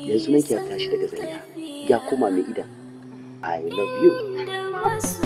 Yanzu nan ki tashi daga Zaliha ya koma mai idan. I love you.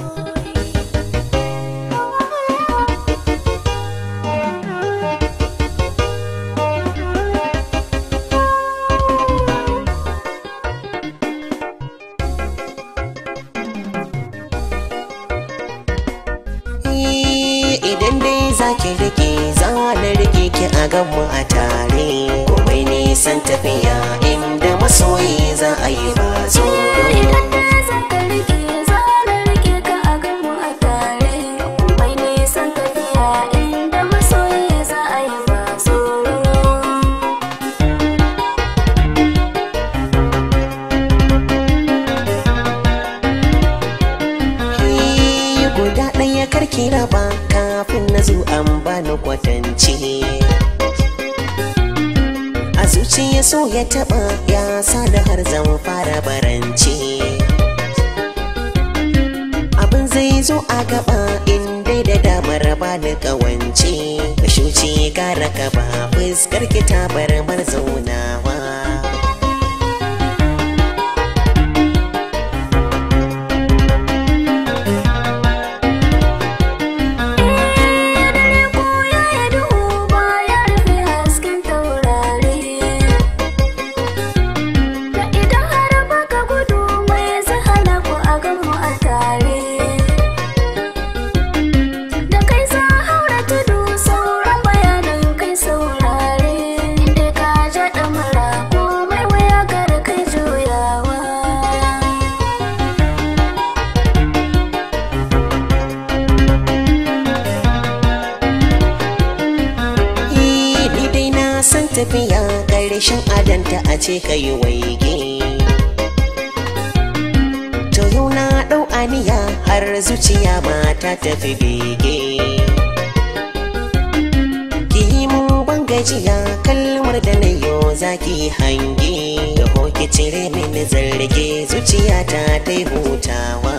Idan dai za ki rike, za na rike ki a ganmu a tare. Komai nisan tafiya inda masoyi za a yi ba tsoro. Idan dai za ka rike, za na rike ka a ganmu a tare. Komai nisan tafiya inda masoyi za a yi ba tsoro. Guda ɗaya karki raba kafin na zo an bani kwatance. A zuciya so ya taɓa ya sa da har zan fara barance. Abin zai zo a gaba in dai da damar bani ƙawance. Ka shuci gara ka ba fuskar ki ta bar mar zaunawa. Tafiya ƙarshen adanta a ce ka yi waige. To yau na ɗau aniya har zuciya ma ta tafi bege. Ki yi mun ban gajiya kalmar da na yau za ki hange. Da ko ki cire mini zarge zuciya ta ta yi hutawa.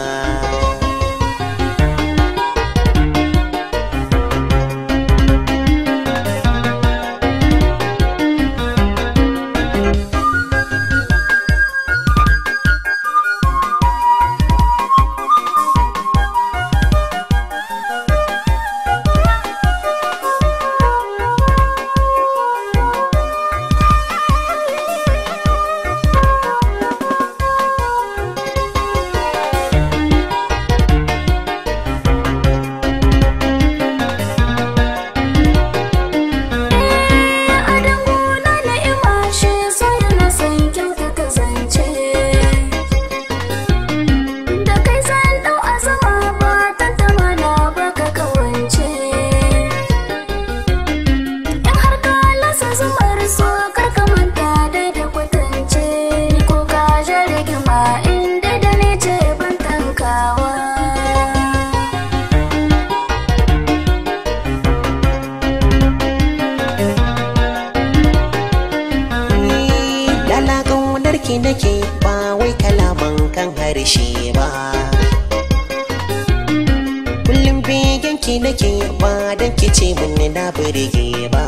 Nake ba wai kalaman kan harshe ba. Kullum begen ki nake ba dan ki ce mun na burge ba.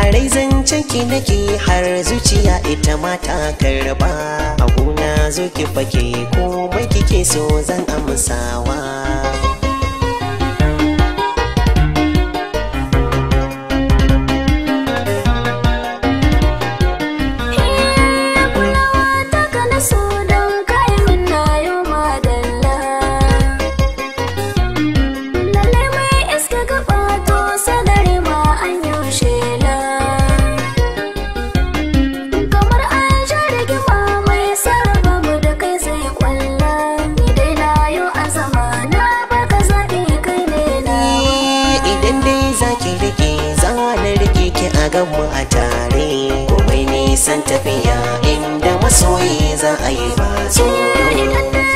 A rai zancen ki nake har zuciya ita ma ta karba. A gona zo ki fake komai kike so zan amsawa. Ganmu a tare, komai nisan tafiya inda masoyi za a yi ba tsoro.